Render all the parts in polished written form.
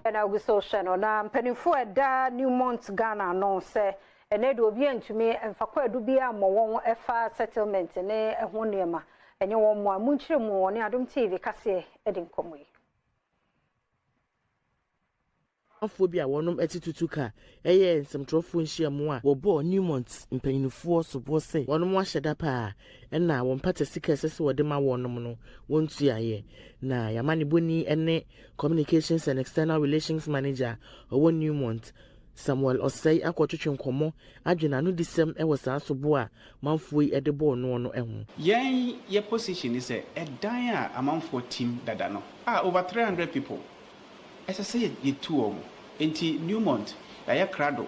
Ɛna ogu so hyɛ no na mpanimfoɔ a ɛda Newmont Ghana ano sɛ ɛnɛ de obi ntumi mfa kwaadu bi ammɔ wɔn ɛfa settlement ne ɛho nneɛma ɛnyɛ wɔn mmoa mu nkyerɛ mu. Wɔne Adom TV kaseɛ de nkɔmmɔ yi. Amanfoɔ bi a wɔnom te tutu ka ɛyɛ nsɛmtwerɛfoɔ nhyiamu a wɔbɔɔ Newmont mpanyinfoɔ soboɔ sɛ wɔnom ahyɛ da paa ɛna wɔn mpata sika ɛsɛ sɛ wɔde ma wɔnom no wɔntuaeɛ. Na yɛama ne bɔni ne Communications and External Relations Manager ɔwɔ Newmont, Samuel Ɔsɛe, akɔtwetwe nkɔmmɔ adwene ano disɛm ɛwɔ saa soboɔ a manfoɔ yi de bɔɔ noɔ no ho. Yɛn yɛ position ni sɛ ɛdan a amanfoɔ tim dada no a over 300 people ɛsɛ sɛ yɛtu wɔn. Nti Newmont yɛayɛ krado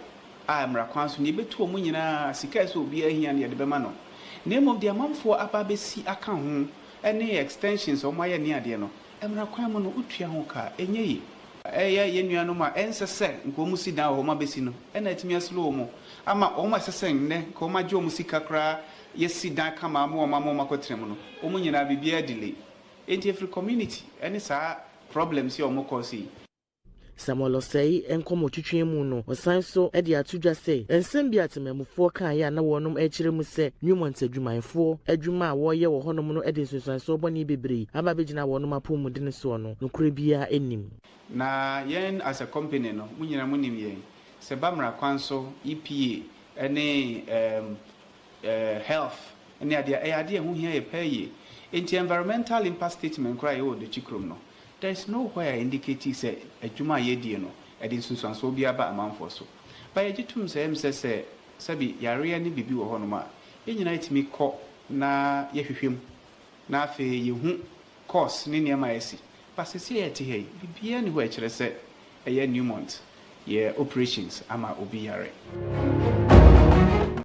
a mmara kwan so ne yɛbɛtu wɔn nyinaa. Sika ɛsɛ obiara hia no, yɛde bɛma no, na mmom deɛ amanfoɔ aba abɛsi aka ho ne extensions a wɔn ayɛ ne adeɛ no, mmara kwan mu no wotua ho ka ɛnyɛ yie. Ɛyɛ yɛn nuanom a ɛnsɛ sɛ nka wɔn si dan wɔ wɔn abɛsi no ɛna atumi asolo wɔn ama wɔn a ɛsɛ sɛ nnɛ nka wɔn agye wɔn sika koraa yɛsi dan kama ama wɔn akɔtena mu no, wɔn nyinaa biribiara delay. Nti efiri community ɛne saa problems yi a wɔn kɔ so yi. Samuel Ɔsɛe nkɔmmɔtwitwi mu no, ɔsan so de ato dwa sɛ nsɛm bi a temamufoɔ kaeɛ a na wɔnom akyerɛ mu sɛ Newmont adwumayɛfoɔ adwuma a wɔreyɛ wɔ hɔnom no de nsunsuansoɔ bɔne bebree aba abɛgyina wɔnom apɔmuden soɔ no, nokorɛ biara anim. Na yɛn as a company no, mo nyinaa mo nim yɛn sɛ ba mmara kwan so, EPA ne health ne adeɛ, ɛyɛ adeɛ ɛho hia yɛ pɛɛ yie. Nti environmental impact statement koraa yɛwɔ Dɔkyi kurom no, there is nowhere indicating sɛ adwuma a yɛdie no ɛde nsunsuansoɔ bi aba amanfoɔ so. Ba yɛgye tom sɛ ɛm sɛ sɛbi yareɛ ne biribi wɔ hɔnom a yɛn nyinaa yɛtumi kɔ na yɛhwehwɛ mu na afei yɛhu cause ne nneɛma a ɛsi ba. Sɛsi a yɛte ha yi, biribiara ni hɔ a ɛkyerɛ sɛ ɛyɛ Newmont yɛ operations ama obi yare.